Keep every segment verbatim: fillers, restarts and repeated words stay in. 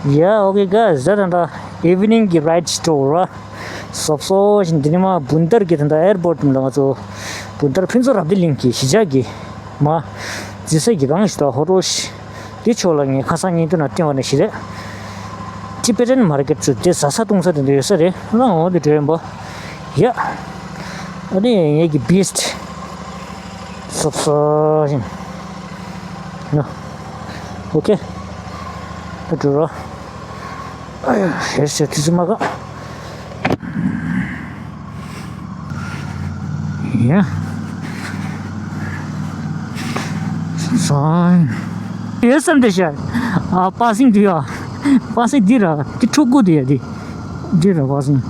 Yeah, okay, guys, ད་ད་ད་evening གི་ride tour ར། སོབ་སོ་ཞིག་འདི་ནི་མ་བུན་ཏར་གི་ད་ད་airport ལ་ང་ཚོ་བུན་ཏར་ཕུན་ཚོགས་རབ་བརྟན་གླིང་གི་གཞིས་ཆགས་ཀྱི་མ་འཛིན་ས་གི་གང་ཞིག་ད་ཧོ་རོ་ཞིག་འདི་ཕྱོགས་ལ་ངས་ཁ་སང་བརྙན་ཐུང་ནང་བསྟན་པ་ནས་ཞིག་རེད། Tibetan market ཚོ་དེ་ཟ་ས་བཏུང་ས་དེ་འདྲ་ཡོད་ས་རེད། ང་འོང་དེ་འགྲོ་ཡིན་པ། Yeah. ཨ་ནི་ངེད་ཀྱི་beast སོབ་སོ་ཞིག་ཡ། Okay. ད་འགྲོ་རོགས། ཨ་ཡ། ཧེ་ཤ་དུས་ཚོད་མ་ག་ཡ། སོང་། ཡོད་བསམ་དེ་ཤ། ཨ་པ་སིང་དུ་ཡ། པ་སིང་འདི་ར་འདི་ཕྲུ་གུ་དེ་ཡ་འདི། འདི་ར་པ་སིང་།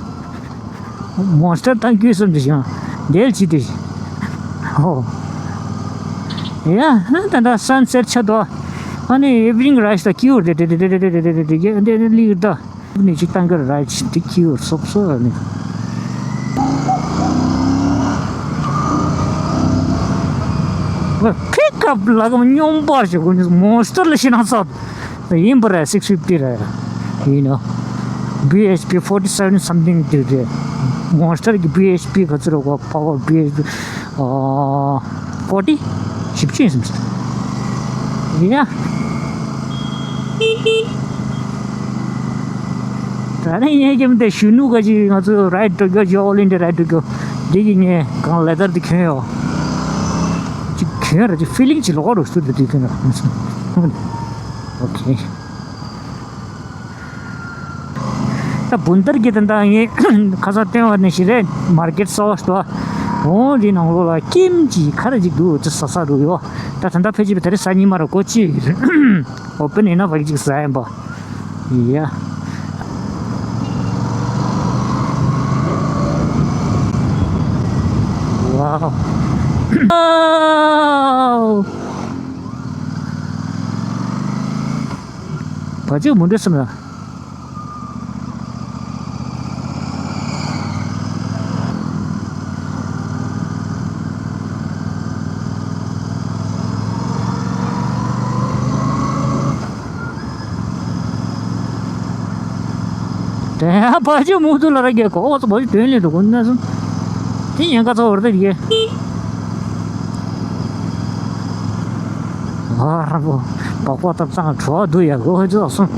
Monster བཏང་རྒྱུ་བསམ་དེ་ཤ། འདེལ་ཅི་དེ། ཧོ། ཡ། ད་ད་sunset ཆ་དོ། ཨ་ནི་evening rush ད་ཀིའུར་དེ་དེ་དེ་དེ་དེ་ལིར་ད། ནི་ཅིག་ཏང་གར་རའི་ཆི་འདི་ཁྱི་ཡོར་སོབ་སོབ་ནི། ཕིག་ཨབ་ལ་གམ་སྙོམས་པར་ཞིག་གོ་ནི་མོན་སི་ཊར་ལ་ཤི་ན་ས་ཡིན་པ་རེད། six fifty རེད། You know, B H P forty seven something དེ་རེད། མོན་སི་ཊར་གི་B H P ག་ཚོད་རེད་གོ། པ་ཝར་B H P ཨ། forty བཞི་བཅུ་ཡིན་སམ་སི། ཡ། ད་ནི་ངས་ཀྱང་དེ་གཞོན་ནུ་ག་ཅིག་ང་ཚོ་རའིཌ་འགྲོ་རྒྱུ་ཅིག་ཨོལ་ཨིན་ཌི་ཡ་རའིཌ་འགྲོ་རྒྱུ་འདི་གི་ངས་གང་ལེ་དར་དེ་གྱོན་ཡོད། ཅིག་གྱོན་ར་ཅིག་ཕི་ལིང་ཅིག་ལོག་རོགས་སུ་དེ་དུས་གྱོན་ར། ཨོ་ཁེ། ད་བུན་ཏར་གྱི་ད་ལྟ་ངས་ཁ་སང་བསྟན་པ་ནས་ཞིག་རེད། མར་ཀེཊ་གསར་པ་ཞིག་འདུག་འོ་དེའི་ནང་ལོགས་ལ་ཀིམ་ཅི་ཁ་ར་ཅིག་འདུག་དེ་ཟ་ས་རུ་ཡོད། ད་ད་ལྟ་ཕལ་ཆེར་ད་རེས་གཟའ་ཉི་མ་ར་གོ་ཅི་ཨོ་པན་ཡིན་ན་བག་ཅིག་ཟ་ཡིན་པ། ཡ། ཝའོ། ཝའོ། བ་ཅིག་མུ་འདྲེ་སེམས་ལ། དེ་ཡང་བ་ཅིག་མུ་ཏུ་ལ་ར་གེ་གོ་བ་ཚོ་བ་ཅིག་དོན་ལས་འགྲོ་གོ་ན་སོང་། དེ་ཡན་ག་ཚོ་བར་དེ་རེད། ཨ་ར་བོ། བག་པ་བཏབ་ཙང་བྲོ་བ་འདུག་ཡ་གོ་ཧ་ཅི་སོང་།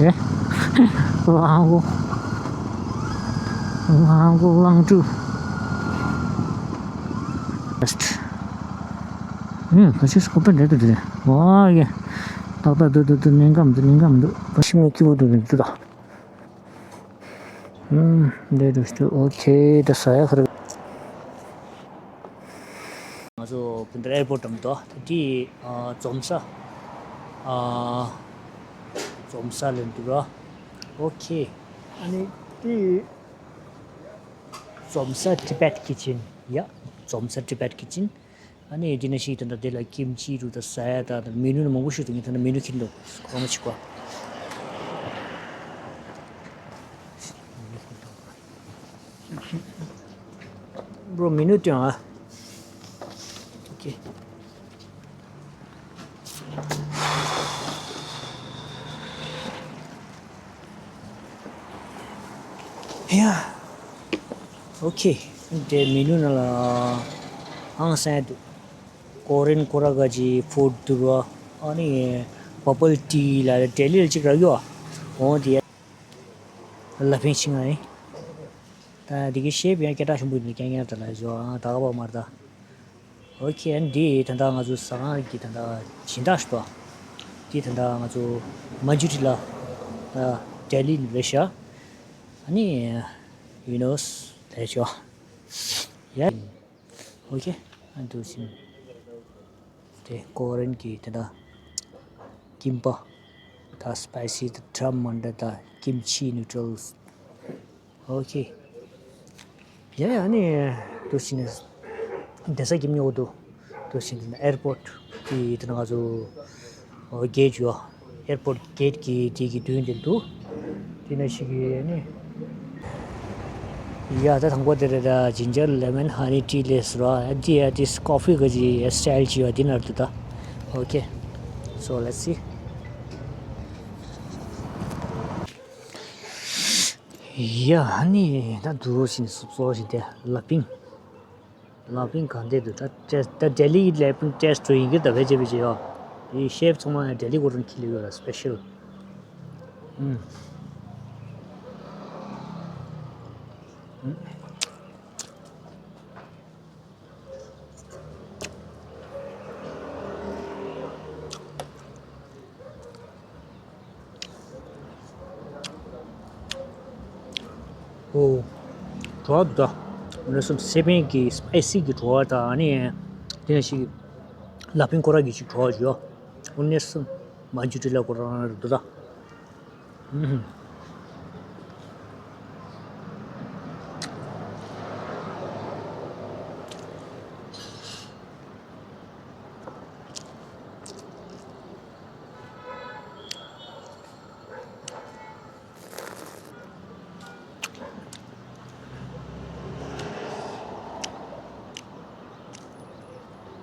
དེ། ལང་གོ། ལང་གོ་ལང་ཀྲུ། ཨུམ། ག་ཅི་སྐོ་པན་རེད་དུ་རེད། ཝ་ཡེ། ཏག་ཏག་འདུག་འདུག་འདུག་ནན་གམ་འདུག་ནན་གམ་འདུག་ཕ་ཤི་མོ་སྐྱིད་པོ་འདུག་འདུག་ད། ཨུམ། འདྲེ་འདུག་འདུག་ཨོ་ཁེ། ད་ས་ཡ་ཁར། ང་ཚོ་བུན་ཏར་ཨེར་པོར་ཊི་འགྲམ་དུ་དེ་འདྲའི་ཨ་འཛོམས་ས་ཨ་འཛོམས་ས་ལ་འདུག་ར། ཨོ་ཁེ། ཨ་ནི་དེ་འཛོམས་ས་Tibet Kitchen ཡ། འཛོམས་ས་Tibet Kitchen། ཨ་ནི་དེ་ནས་ཤིག་ད་ལྟ་དེ་ལ་ཀིམ་ཅི་རུ་ད་ཟ་ཡ་ད་ད་མེ་ནུ་ནི་མང་པོ་ཞིག་འདུག་ངས་ད་ལྟ་མེ་ནུ་ཁྱེར་འདུག་ཁོང་ན་ཆུ་བ། Bro, མེ་ནུ་སྟོན་ཨ། ཨོ་ཁེ། ཡ། ཨོ་ཁེ། དེ་མེ་ནུ་ནང་ལ་ཧང་སང་འདུག་ཀོ་རེན་ཀོ་ར་ག་ཅི་ཕུཌ་འདུག་ར། ཨ་ནི་བ་བལ་ཊི་ལ་ལྡི་ལི་ལ་གཅིག་རག་ཡོད་ཨ། འོ་དེ་ལ་ཕན་ཆིང་ཨ་ཡིན། ད་དེ་གི་ཤེབ་ཡང་སྐད་གྲགས་ཆེན་པོ་ཡིན་ཀྱང་ཡང་ད་ལ་ཞོ་ཨ་ད་ག་བ་མར་ད། ཨོ་ཁེ། ཨ་ནི་འདི་ད་ལྟ་ང་ཚོ་ཟ་ཁང་གི་ད་ལྟ་སྦྱིན་བདག་ཞིག་འདུག་འདི་ད་ལྟ་ང་ཚོ་མ་ཇུ་ཊི་ལ་ལྡི་ལི་ནས་རེད་ཤག་ཨ་ནི་ཡུ་ནོ་སི་ལས་ཤོག་ཡ། ཨོ་ཁེ། ཨ་འདུག་ཟིན། དེ་ཀོ་རེན་གྱི་དེ་འདྲ་ཀིམ་པ་དང་སི་པའི་སི་དང་ཁྲམ་མ་འདྲ་དང་ཀིམ་ཆི་ནུ་ཌལ་སི། ཨོ་ཁེ། ཡ་ཡ་ནི་འདུག་ཟིན་ནས་བསྡད་ས་ཀིམ་ཉོ་འདུག་འདུག་ཟིན་ནས་ཨེར་པོར་ཊི་གི་དེ་འདྲ་ང་ཚོ་གེ་ཊི་ཡོད། ཨེར་པོར་ཊི་གེ་ཊི་གི་དེ་གི་མདུན་དེ་འདུག་དེ་ན་ཞིག་གི་ནི། ཡ་ད་དང་པོ་དེ་རེད་ད། ཇིན་ཇར་ལེ་མོན་ཧ་ནི་ཊི་ལས་ར། ཨ་དེ་ཨ་དེ་ཀོ་ཕི་གི་ཅི་སི་ཊའིལ་ཅི་ཡོད་དེ་ན་རེད་ད། ཨོ་ཁེ། So let's see. ཡ་ཨ་ནི་ད་འདུག་ཕྱིན་སུབ་སོ་ཞིག་དེ་ལ་ཕིང་། ལ་ཕིང་གང་དེ་འདུག་ད་ཏེས་ད་ལྡི་ལི་ལ་ཕིང་ཏེས་འགྲོ་ཡིན་གྱི་ད་བེད་ཅེ་བེད་ཅེ་ཡོ། དེ་ཤེབ་ཚང་མ་ལྡི་ལི་གོ་རང་ཁྱི་ལི་ཡོད་ལ་སི་པེ་ཤལ། ཨུམ། ཨུམ། ཨོ། བྲོ་བ་འདུག་ད། ཨོ་ནེ་སུམ་སེ་པན་གྱི་སི་པའི་སི་གི་བྲོ་བ་དང་ཨ་ནི། དེ་ནས་ཞིག་ལ་ཕིང་ཁོ་ར་གི་ཞིག་བྲོ་བ་ཞིག་ཡོད། ཨོ་ནེ་སུམ་མ་ཇུ་ཏི་ལ་ཁོ་ར་ར་འདུག་ད། ཨུ་ཧུ།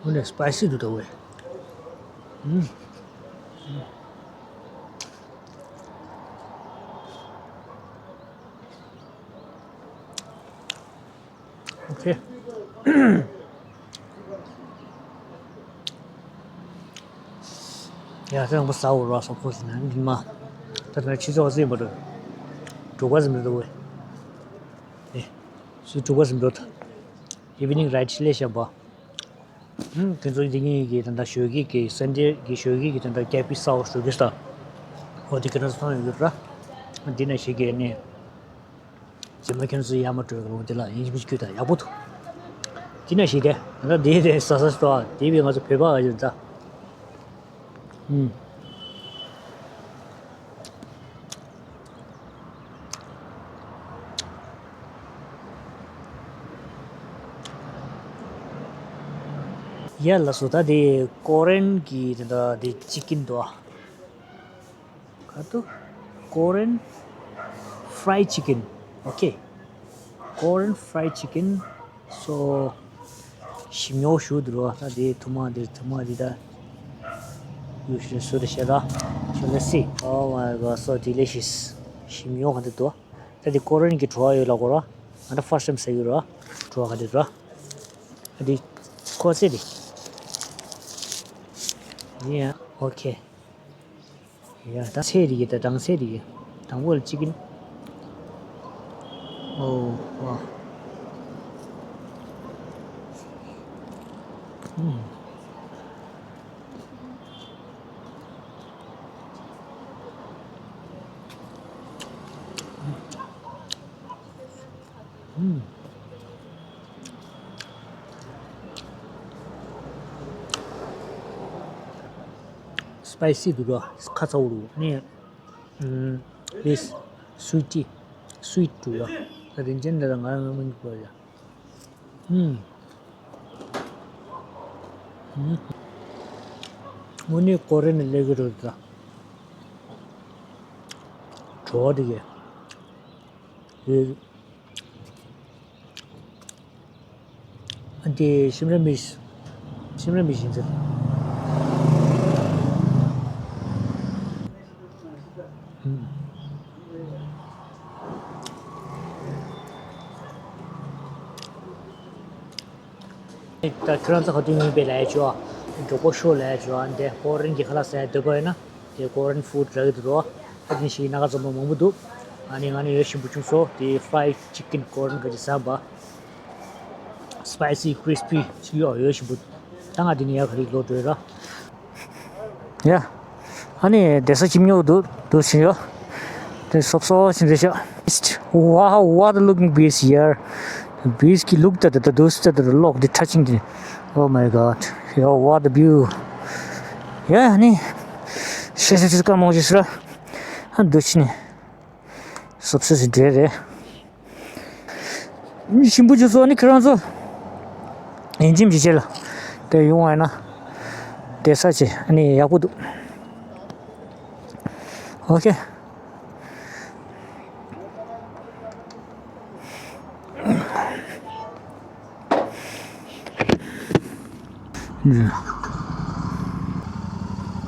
ཨོ་ནེ་སི་པའི་སི་འདུག་ད་ཝེ། ཨུམ། ཨོ་ཁེ། ཡ་ད་རང་པོ་ཟ་འོ་ར་སོག་པོ་ཟིན་ན་འདི་མ། ད་ད་ཕྱི་ཚོགས་ཟིན་པ་འགྲོ། འགྲོ་ག་ཟིན་འགྲོ་བས། ཨེ། སུ་འགྲོ་ག་ཟིན་འགྲོ་ད། Evening ride ལས་བཤད་པ། ཁྱེད་ཚོ་འདི་ཉིད་ཀྱི་ད་ལྟ་ཞོགས་ཀྱི་གི་སན་ཌེ་གི་ཞོགས་ཀྱི་གི་ད་ལྟ་ཀེ་ཕི་སའོ་ཞོགས་ཀྱི་ས། ཨོ་དེ་ཁྱེད་ཚོ་མཐོང་ཡོད་ར། འདི་ན་ཞིག་གི་ནི། རྗེས་མ་ཁྱེད་ཚོ་ཡར་མར་འགྲོ་གི་ལོང་དེ་ལ་ཡིན་གཅིག་མིན་གཅིག་ད་ཡག་པོ་འདུག་འདི་ན་ཞིག་དེ་ད་ལྟ་འདི་དེ་ཟ་ས་ཞོག་དེ་བས་ང་ཚོ་བོད་པ་ཨ་ཡོད་ད། ཨུམ། ཡ་ལགས་སོ། ད་དེ་ཀོ་རེན་གྱི་དེ་འདྲ་དེ་ཅི་ཀིན་འདུག་ཨ། ག་དུ། Korean fried chicken. Okay. Korean fried chicken. So ཞིམ་ཉོ་ཞུ་འདུག་རོ། ད་དེ་ཐུ་མ་དེ་ཐུ་མ་དེ་ད། You should should share. So let's see. Oh my god, so delicious. ཞིམ་ཉོ་ག་དུ་དོ། ད་དེ་ཀོ་རེན་གྱི་བྲོ་བ་ཡོད་ལ་གོ་རོ། ང་ད་first time ཟ་གི་རོ། བྲོ་བ་ག་དུ་རོ། ད་དེ་ཁོ་ཚེ་དེ། Yeah, okay. ཡ་ད་ཚེ་རིགས་ད་དང་ཚེ་རིགས་དང་པོ་ལ་གཅིག་གིན། ཨོ་ཝ། ཨུམ། ཨུམ། སི་པའི་སི་འདུག་ག་ཁ་ཚ་བོ་རུ་ནས། ཨུམ། this sweet tea, sweet འདུག་ཡ། ད་རིན་ཆེན་འདི་ལ་ང་རང་མིན་གོ་ཡ། ཨུམ། ཨུམ། དངོས་གནས་ཀོ་རེ་ནས་སླེབས་ཀྱི་རེད་ད། བྲོ་བ་འདི་གས། རེད། འདི་ཤིམ་ལ་མིར་ཅི། ཤིམ་ལ་མིར་ཅི་ཡིན་ཟེར། ཨུམ། ད་ཁྱོད་རང་ཚོ་ག་དུས་ཡིན་པའི་ལས་ཆོག་མགྱོགས་པོ་ཤོག་ལས་ཆོག་འདི་ཀོ་རེན་གྱི་ཁ་ལག་ཟ་ཡ་འདོད་པ་ཡོད་ན། དེ་ཀོ་རེན་ཧྥུཌ་རག་གི་འདུག་རོ། ཨ་ནི་ཞིག་སྣ་ཁ་འཛོམས་པ་མང་པོ་འདུག་ཨ་ནི་ང་ནི་ཡོད་ཞིམ་པོ་བྱུང་སོང་། དེ་fried chicken ཀོ་རེན་ག་ཅི་ཟམ་པ། spicy crispy ཅིག་ཡོད་ཡོད་ཞིམ་པོ། ད་ང་དེ་ནི་ཡ་ག་རེ་ལོ་འགྲོ་ར། ཡ། ཨ་ནི་བསྡད་ས་ཅིག་ཉོ་འདུག་འདུག་ཕྱིན་ཡོད། དེ་སོབ་སོབ་ཕྱིན་རེད་ཤག Wow, what a looking beast here. Beast གི་look ད་ད་ད་འདུག་ད་ད་གློག་འདི་touching འདི། Oh my god. Yo, what a view. ཡ་ནི། ཤེས་ཤེས་ཤེས་ཀ་མོང་ཅི་སུ་ར། ཨ་འདུག་ཕྱིན་ནི། སོབ་སོབ་ཞིག་འདྲེ་རེད། མི་ཞིམ་པོ་བྱུང་སོང་ནི་ཁྱེད་རང་ཚོ། ཡིན་གཅིག་མིན་གཅིག་ལ། དེ་ཡོང་བ་ཡིན་ན། དེ་ས་ཆེ་ཨ་ནི་ཡག་པོ་འདུག་ཨོ་ཁེ།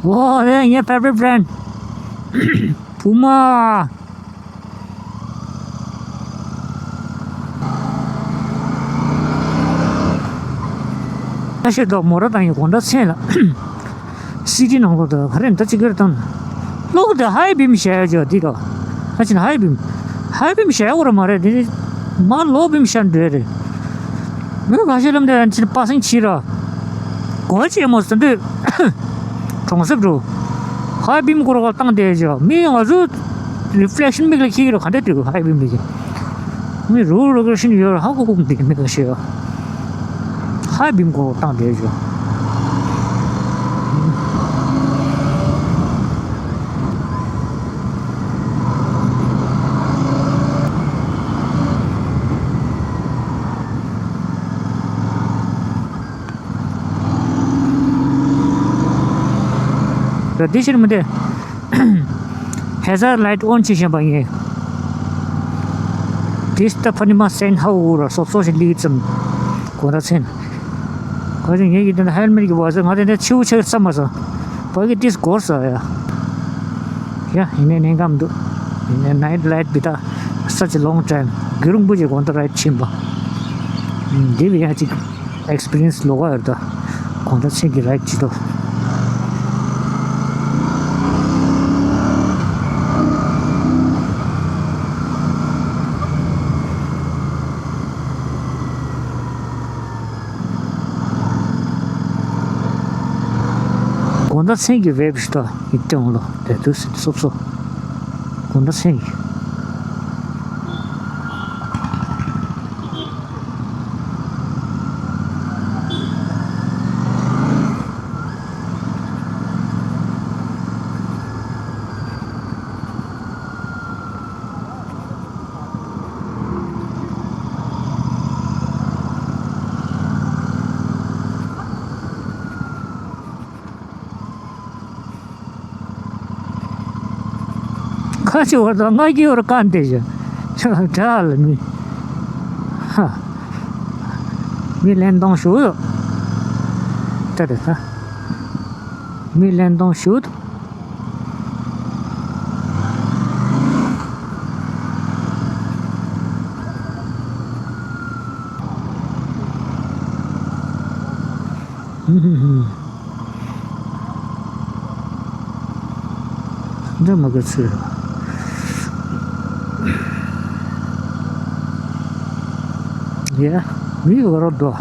ཨོ་ཡ། ངའི་favorite brand Puma. ཤེས་འདུག་མོ་ར་བཏང་ཡིན་དགོང་དག་མཚན་ལ། སི་ཊི་ནང་ལོགས་དང་ག་རེ་འདྲ་ཅིག་གེར་བཏང་། གློག་དེ་ཧའི་བིམ་བྱས་ཡོད་ཅོག་འདི་དང་། ཨ་ཕྱི་ན་ཧའི་བིམ། ཧའི་བིམ་བྱས་ཡོད་ར་མ་རེད་དེ། མ་ལོ་བིམ་བྱས་འདྲ་རེད། མི་ཁ་ཤས་ལམ་དེ་ཕྱི་ན་པ་སེང་ཕྱི་ར། གོ་ཅེ་མོ་ཟེར་འདུག་གྲོང་གསེབ་རུ། ཧའི་བིམ་སྐོར་བ་བཏང་བསྡད་ཅོག་མི་ང་ཚོ་རི་ཕི་ལེག་ཤན་མིག་ལ་འཁྱེར་གྱི་རེད། ག་འདྲ་འདུག་ཧའི་བིམ་མིག་གི། མི་རུ་རུ་ཀ་ཤིན་ཡོད་ཧ་གོ་གོ་མི་འདུག་མི་ཁ་ཤས་ཡོད། ཧའི་བིམ་སྐོར་བ་བཏང་བསྡད་ཅོག་འདི་ཕྱིར་མི་འདེད། ཧེ་ཛར་ལའིཊ་ཨོན་བྱེད་བཞིན་པ་ཡིན། This the Panima Saint Hau ཨུ་ར་སོབ་སོབ་ཞིག་ལིག་ཙམ་གོ་ར་ཚན། གོ་ཅིང་ངེད་ཀྱི་དེ་འདྲ་ཧེལ་མེཊ་ཀྱི་བ་ཟེར་ང་དེ་འདྲ་ཆེའུ་ཆེ་བསམ་མ་སོང་། བ་གི་ཏིས་གོར་ས་ཡ། ཡ་ཡིན་ནའི་ནན་གམ་འདུག་ཡིན་ནའི་ནའིཊ་ལའིཊ་བི་ད་such a long time གུ་རུང་པོ་ཅིག་གོང་ད་རའིཌ་ཕྱིན་པ། འདི་བི་ཡ་ཅིག་ཨེག་སི་པི་རི་ཡན་སི་ལོག་ག་ཡོད་ད། གོང་ད་ཚེ་གི་རའིཌ་ཅི་ཏོ། གོང་ད་ཚེ་གི་ཝེབ་ཤི་ཏོ་ཡིག་ཏེ་འོང་ལོ་དེ་དུས་སོབ་སོ། གོང་ད་ཚེ་གི། ཁ་ཆེ་བར་དུ་ང་སྐྱེ་བར་བཀའ་འདི་བཞིན་ཆ་དྲག་ལ་མི་ཧ་མི་ལན་གཏོང་ཞུ་ཡོད། ད་དེ་ད་མི་ལན་གཏོང་ཞུ། འདི་མ་གི་ཚུལ། ཡ། མི་གི་རོ་དོ།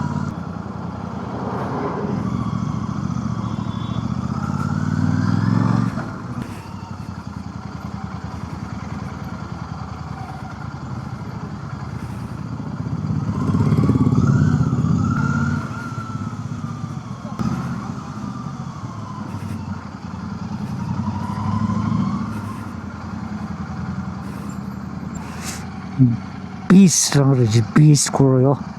བིས་རང་རེད་ཅི་བིས་སྐོར་ཡོད།